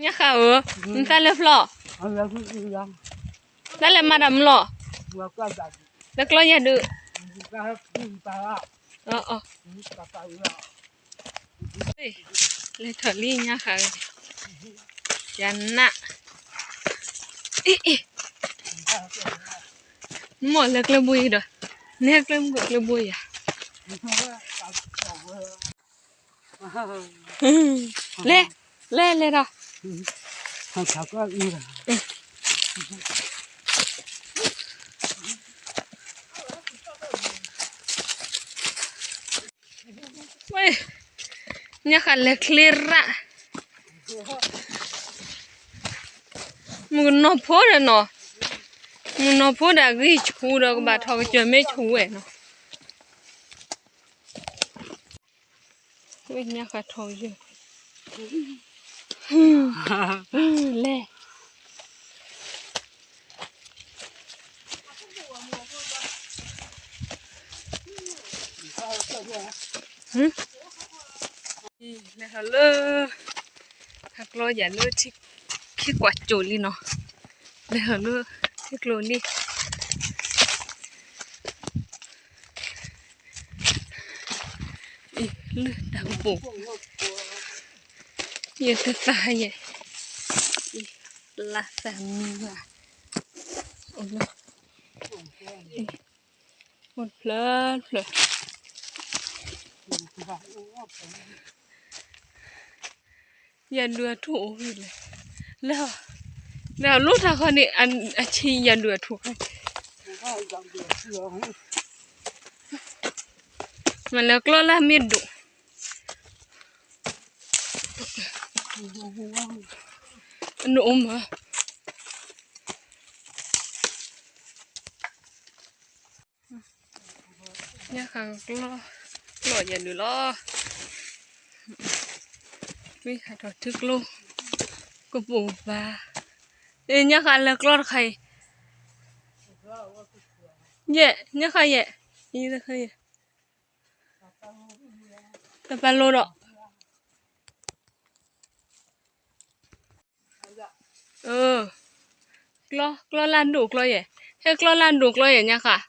ညၣ်ဃာ်ဧၢ, နသးလဲၤဖျီၣ်, သးလဲၤမၤတၢ်မုၢ်လီၤ, လၢကျီယၤဒုး, လဲၤထီၣ်လံညၣ်ဃာ်, ယနၢ်, အ့ၣ်အ့ၣ်, နမ့ၢ်လဲၤကျဲဘိအံၤဒီး, နဟဲကျဲမုၢ်ကျဲဘိယၤ လဲၤ, လဲၤ လဲၤထီၣ်, ဝဲ, ညၣ်ဃာ်လဲၤချ့ရၣ်, မုၢ်ကနီၤဖိဒီးနီၤ, မုၢ်နီၤဖိဒီးအဂံၢ်ဆူဒီးကဘၣ်ထီၣ်ကစၢၢ်မ့ၢ်ဆူဝဲနီၤ. ဝဲညၣ်ဃာ်ထီၣ်ယဲၢ်, လဲၤ, လဲၤထီၣ်လၢ ဟးကျီယၤလၢထံခံကွၢ်စိၤလံနီၤ, လဲၤထီၣ်လၢထံကျိလံ. အံၤလၢတၢ်ကပိာ်, ယတသးယဲၢ်, လါသၢမံၤဘၣ်, အိၣ်ဖျၢၣ်ဖျၢၣ်, ယၤဒုးအထူၣ်အိၣ်ဝဲလဲၣ်, လၢ, လၢအလိၣ်တၢ်ဃီန့ၣ် အဆံးယၤဒုးအထူၣ်ဃီ, မ့ၢ်လၢကျီလၢမ့ၢ်ဒိၣ် နအိၣ်မး, ညၣ်ဃာ်ကျီ, ကျီယၤဒုးလီၤ, မ့ၢ်ဟးထီၣ်ထံကျိ, ကပိာ်ကပၤ, အ့ၣ် ညၣ်ဃာ်လဲၤကျီတခါအံၤ, ယဲၢ်, ညၣ်ဃာ်ယဲၢ်, အံၤတခါယဲၢ်, တပာ်လိၤဒီး ကျီ, ကျီလၢဒိၣ်ကျီယဲၢ်, ဟဲကျီလၢဒိၣ်ကျီယဲၢ်ညါဃာ်,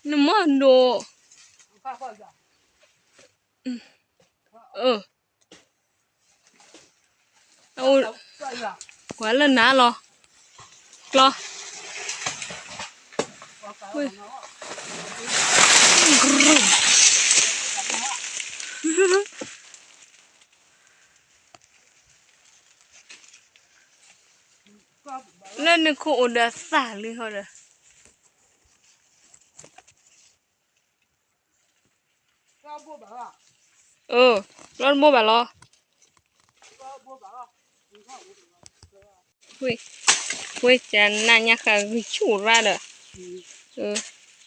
နမ့ၢ်ဒိၣ်, အ ကွၢ်လၢနၤလီၤ, ကျီ, လၢနခိၣ်အိၣ်ဒီးသၣ်လံဟီဒီး အၢ, လီၤတဘိဘၣ်လီၤ, ဝဲကနၣ်ညါဃာ်ဂံၢ်ဆူၣ်ရၣ်ဒီး,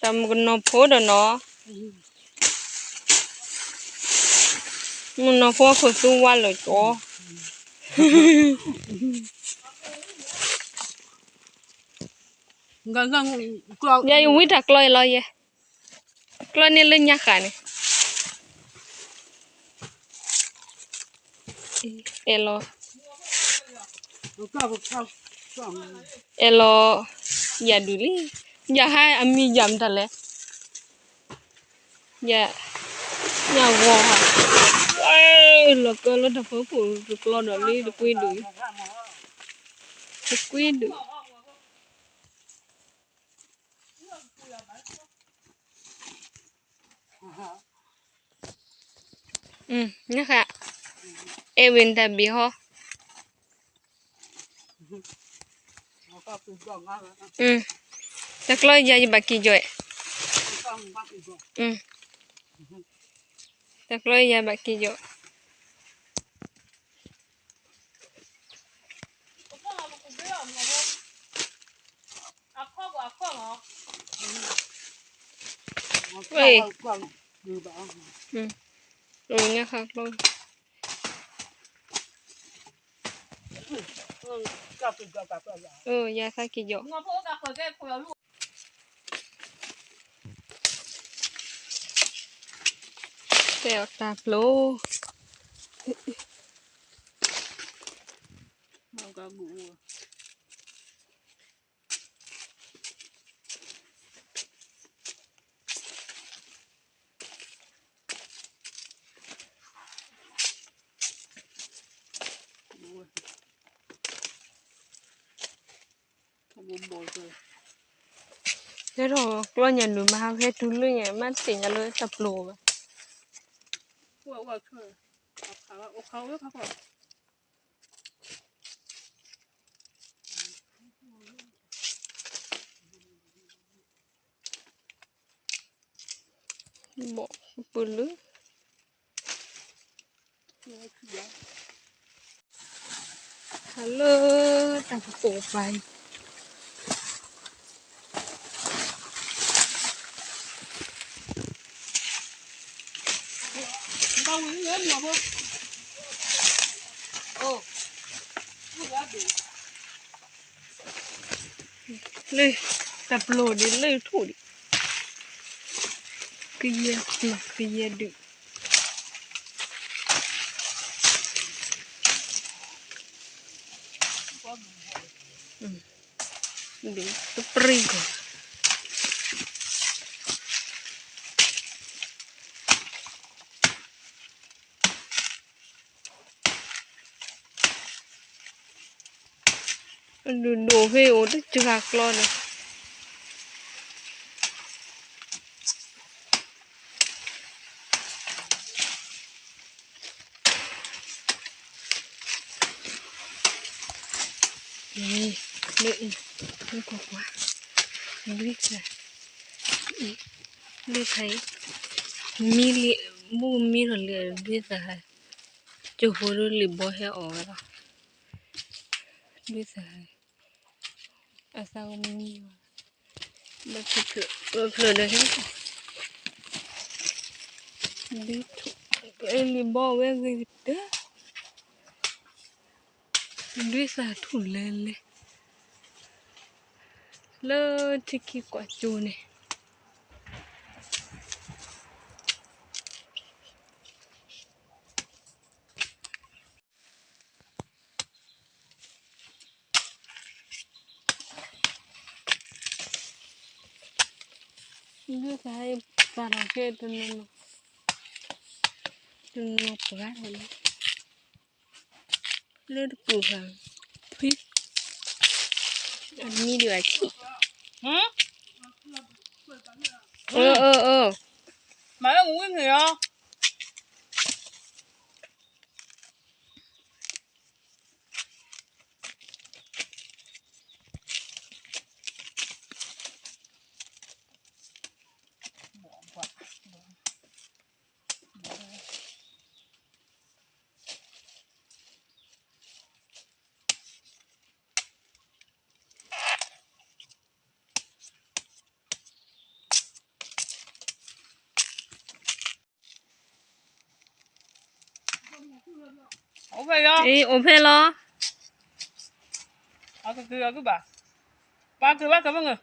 တၢ်မုၢ်ကနီၤဖိဒီးနီၤ, မုၢ်နီၤဖိခိၣ်သူဝါလၢာ်ကၠီ, ယဲယဝံတၢ်ကျီအံၤလီၤယဲ, ကျီန့ၢ်လၢညါဃာ်န့ၣ်, အဲၣ်လီၤ, အဲၣ်လီၤ, ယၤဒုးလံ, ယၤဟဲအမံၤယၤမတၤလဲၣ်, ယၤ, ညၣ်ဂီၤဟါ, လီၤကၢလၢတၢ်ဖီခိၣ်တကျီဒီးလံတကွံဒုး, တကွံဒုး ညါဃာ်, အဲၣ်ဝံၤနတၢ်ဘံၣ်ဟီ, တၢ်ကျီယၤယဘၣ်က့ၤယီၤ, တၢ်ကျီယၤဘၣ်က့ၤယီၤ. ဝဲ, ညါဃာ်ကျီ, ယၤသးက့ၤယီၤ. တဲအီၤတၢ်ပျိၢ်. တဲထီၣ်ကျီၢ်ညါဒုးမး ဟဲတူၢ်လၢညါ မ့ၢ်တသ့ၣ်ညါလၢတၢ်ပျိၢ်ဘၣ်. ဘီၣ်ပလၢ ဟါလၢတၢ်ကပိာ်ပၤအံၤ လၢတၢ်ပျိၢ်ဒ်လၢထူၣ်ဒံး ကယဲၢ်ပျိၢ် ကယဲၢ်ဒုး ဒ်တပြံၢ်ကီၢ် ဒိၣ်ဒိၣ်ဖဲအိၣ်တစှၤကျီန့ၣ် လၢအံၤ လၢကွၢ်ကွၢ် လွံၢ်ခါ လွံၢ်ခါအံၤ မံလံ ဘူၣ်မံထီၣ်လံ လွံၢ်သၢ ကၠိဖိဒိၣ်လံာ်ဘီဟဲအီၣ်ဝဲလီၤ လွံၢ်သၢ အသးကမံ ဘၣ်ဖျၢၣ်ဒီး လံာ်ဘီဝဲဂ့ၤကတၢၢ် လွံၢ်သၢထူၣ်လဲၤလဲၤ လၢထံခံကွၢ်ကၠိန့ၣ် ဒ်သးဟဲပာ်ထီၣ်ကဲတနီၤနီၤ တနီၤပှၤန့ၣ် လၢတပူၤဃာ် ဖှံ အမံဒံးဘၣ်ဆံး အၢ အၢ အၢ မၤလၢမူဝံၣ်မ့ၤလီၤ အိၣ်ဖဲလီၤ အကက့ၤအကဘၣ် ပာ်က့ၤဘၣ်က့ၤဘၣ်ငၢၢ်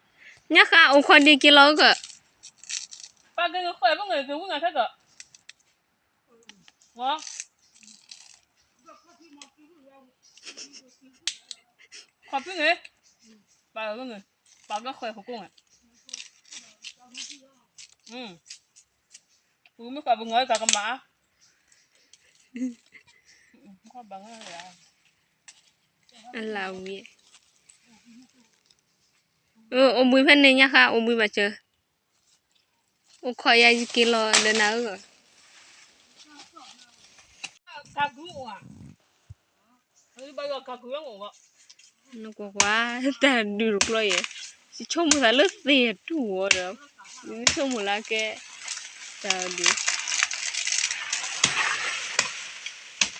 ညၣ်ဃါအိၣ်ခိးဒံးက့ၤလီၤကၢၢ် ပာ်က့ၤငၢၢ်ဃဲၢ်ဘၣ်ငၢၢ်က့ၤဝံၤငၢၢ်ခဲကၢၢ် ဝါ ခီၣ်ဖံးန့ၣ် ပာ်လီၤန့ၣ် ပာ်ကဃဲၢ်ဟိကိးန့ၣ် ပမ့ၢ်ဃးပငီၤတၢ်ကမၣ် အလၢဝံၤ အိၣ်ဘှံးဖဲန့ၣ်ညါဃါ အိၣ်ဘှံးဘၣ်စၢၤ အိၣ်ခိးယၤယက့ၤလီၤဒီးနၤဧၢ နကွၢ်ကွၢ် တၢ်ဒုးတကျီယဲၢ် ယဆိကမိၣ်သးလၢသ့ၣ်တူၢ်ဝဲဒီး ယဆိကမိၣ်လၢကဲ တၢ်ဒုး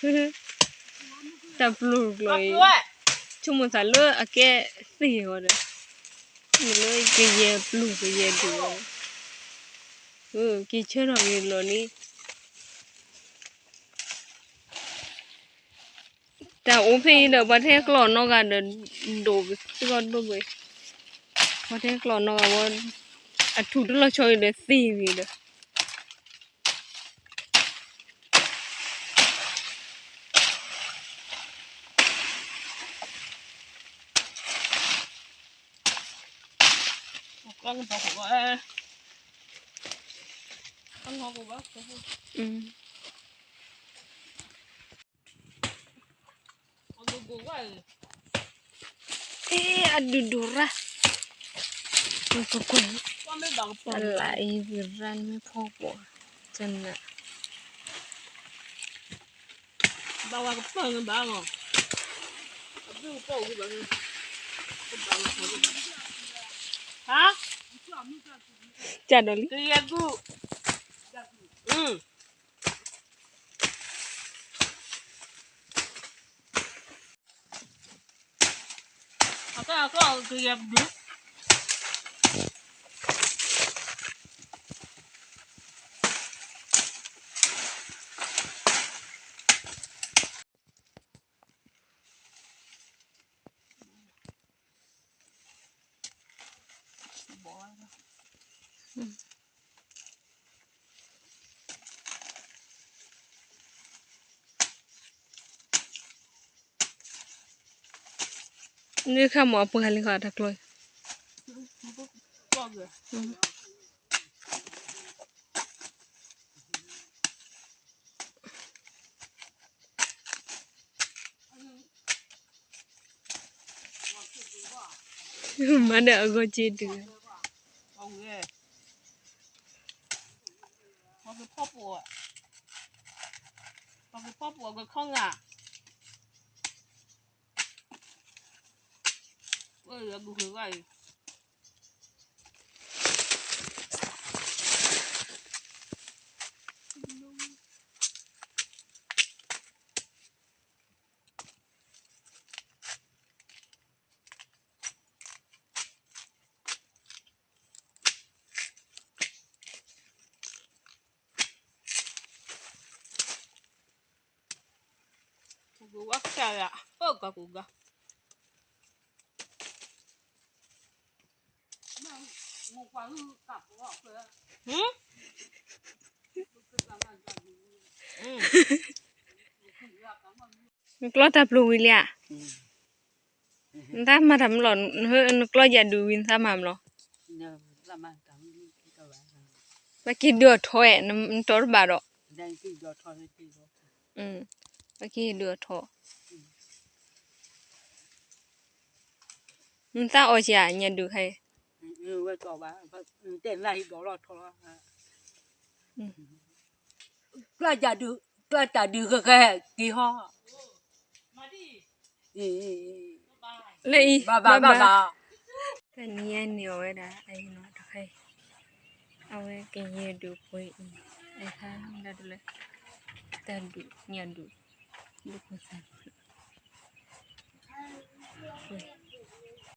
တၢ်ပျိၢ်တကျီအံၤ ဆိကမိၣ်သးလၢအကဲသ့ၣ်ဝဲဒီး မ့ၢ်လၢကယဲၢ်ပျိၢ်ကယဲၢ်ဒုးဝဲ က့ၤဆၢထီၣ်က့ၤလီၤလံ တၢ်အိၣ်ဖဲအံၤဒီး ပှၤထဲကျီၢ်နီၢ်ဂၤဒီး ဒိၣ်ကသ့ၣ်ကီးဒိၣ်ဘၣ် ပှၤထဲကျီၢ်နီၢ်ဂၤဝဲ အထူၣ်တလီၤဆီအံၤဒီးသ့ၣ်ဂ့ၤဒီး ဘၣ်ကဖီခိၣ်ဘၣ်, ဘၣ်ကဖီခိၣ်ဘၣ်, အဒိၣ်ဒိၣ်ရၣ်, ကွၢ်ကွၢ်ကွၢ်, အလၢအံၤဝံၤရၣ်မ့ၢ်ဖီခိၣ်, ကနၣ် ဘၣ်ဝဲကပၢၢ်န့ၣ်ဘၣ်မး, အဘုၣ်ကပၢၢ်အိၣ်ဘၣ်, ဟါ, ကၢ်ဒီးလံ, ကယဲၢ်ဒူၣ်, အကဲအကဲကယဲၢ်ဒူၣ်. နခါမ့ၢ်အပှၤလံဃီတၢ်ကျီ, မၤဒီးအဂီၢ်က့ဒုး, ပကဖီပူၤ, ပကဖီပူၤအကခီငါ, ဝဲအဂုၤဃုာ်ဘၣ်အံၤ. ကဝါကၢ်ယၤ, အိၣ်ကီၢ်ကူၣ်ဂၤ, နကျီတၢ်ပျိၤဝံၤလံဧါ, နတၢ်မၤတၢ်မလီၤ, နကျီယၤဒုးဝံၤနတၢ်မၤမလီၤ, ဘၣ်က့ၤဒုးအီၤထီၣ်, နတီတဘၣ်ဒီး, ဘၣ်က့ၤဒုးအီၤထီၣ်, နသၣ်အီၣ်က့ၤညၣ်ဒုးခဲအံၤ, ကျၢ်တၢ်ဒုးဃဲဃဲက့ၤဟီ, လၢအံၤ, ဘၣ်ဘၣ်ဘၣ်ဘၣ်, တနံၤအံၤန့ၣ်အဝဲဒၣ်အံၤနီၤတခါအံၤ, အဝဲကယဲၢ်ဒုးပှဲၤအံၤ, အခါဒၣ်ဒုးလၢ, တၢ်ဒုးညၣ်ဒုး, ဒုးဖိသၣ်ပှဲၤ